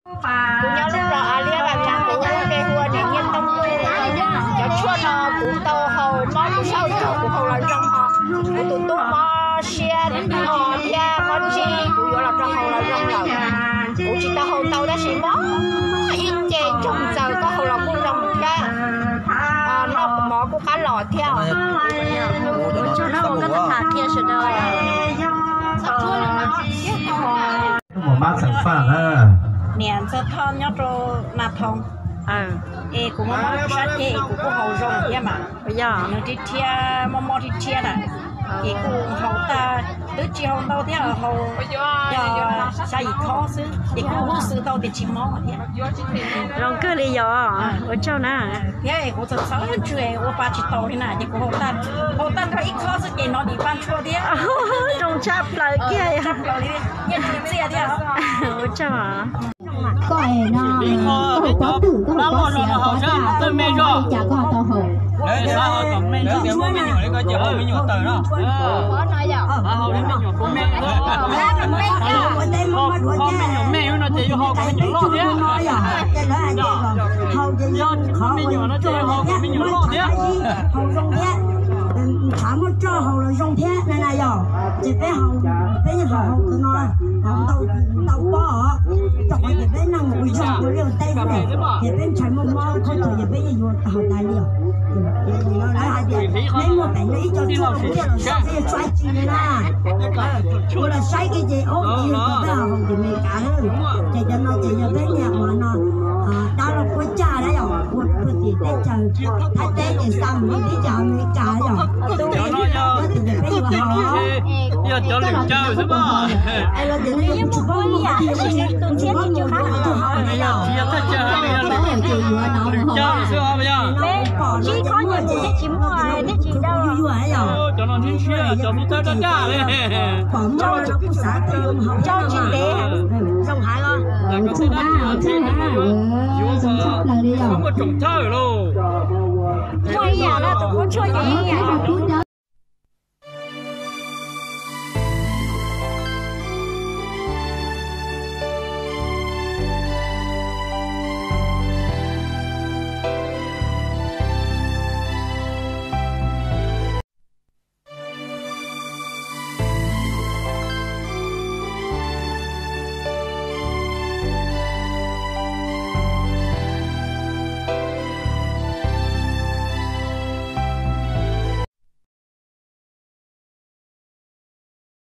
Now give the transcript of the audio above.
Kuv nyob lub zos Av Liab Vaj Vias, kuv lub npe hu ua Niam Nyiaj Tooj Luj. Cov tshuaj no kuv tau haus mob, kuv sab hauv caug kuv haus los zoo ho. Kuv tus tub mob siab o thiab mob ntsig, kuv yuav los rau haus los zoo lawm. Kuv tsis tau haus tau tab sis mob ib ce ntsoog ntxaws koj haus los kuj zoo thiab. Noj mov kuj qab los thiab. Ua tsaug na uas koj tau tham qhia sawv daws. Mus mab txawm faj na. Niam Ntxawg Thoj nyob rau Nas Thoos. Es kuv mob mob sab ceg es kuv kuj haus zoo thiab mas. Yog nws rhib rhiab, mob mob rhib rhiab na, ces kuj haus tag, twb tsis haus ntau thiab, haus yog xya yim khob xwb ces kuj huj xwm tau tias tsis mob thiab. Zoo kawg li yog, ua tsaug na. Thiab kuv txhawj txhawj ntswg ua pa tsis tau li na ces kuv haus tag, haus tag nrho ib khob xwb ces hnov dim pa ntshua thiab. Zoo tshaj plaws kiag. Yeej tsis txiaj thiab. Ua tsaug. Koj es no, koj hu pob twm, koj hu pob xiav, pob daj, koj noj li cas koj tau haus. Haus ces yog haus me nyuam loj thiab. Haus ces yog qhov me nyuam no ces yog haus me nyuam loj thiab. Haus zoo thiab, thav muaj roj haus los zoo thiab na na yog. Ces peb haus, peb yeej haus haus no, haus ntau ntau pob os, rau qhov tias peb neeg mus ua zog ua liaj ua teb xwb, ces peb ntshai muaj mob khaub thuas ces peb yeej yuav haus tas li os. Ces lawv hais tias neb muaj pem no ib co tshuaj, peb yeej tso ib tsi li na. Ua los saib kiag ces ob peb haus ces me kav, ces cov no ces yog peb niag uas no dab laug Kuab Tsaj na yog, ua tim teb chaws Thaib teb ces xa mus teb chaws Amelikas yog. Yog tim peb yuav haus, yog cov lwm caw xwb mas. Es los tias no yog kuv tsis paub mus, kuv tsis paub mus ua tus haus na yog. Ces yuav no lwm caw xwb os yog. Pom no ces muaj ces tsis muaj, tsis yuav yog. Cov no tsis tshua, cov xub thawb daj daj li. Pom muaj no kuj xav tias yuav mus haus tsis ntev. Zoo hais los. Txhua na, txhua na, zoo tshaj plaws li yog. Muaj tsoom thawj lauj. Muaj ib yam no tus kuab tshuaj ces ib yam.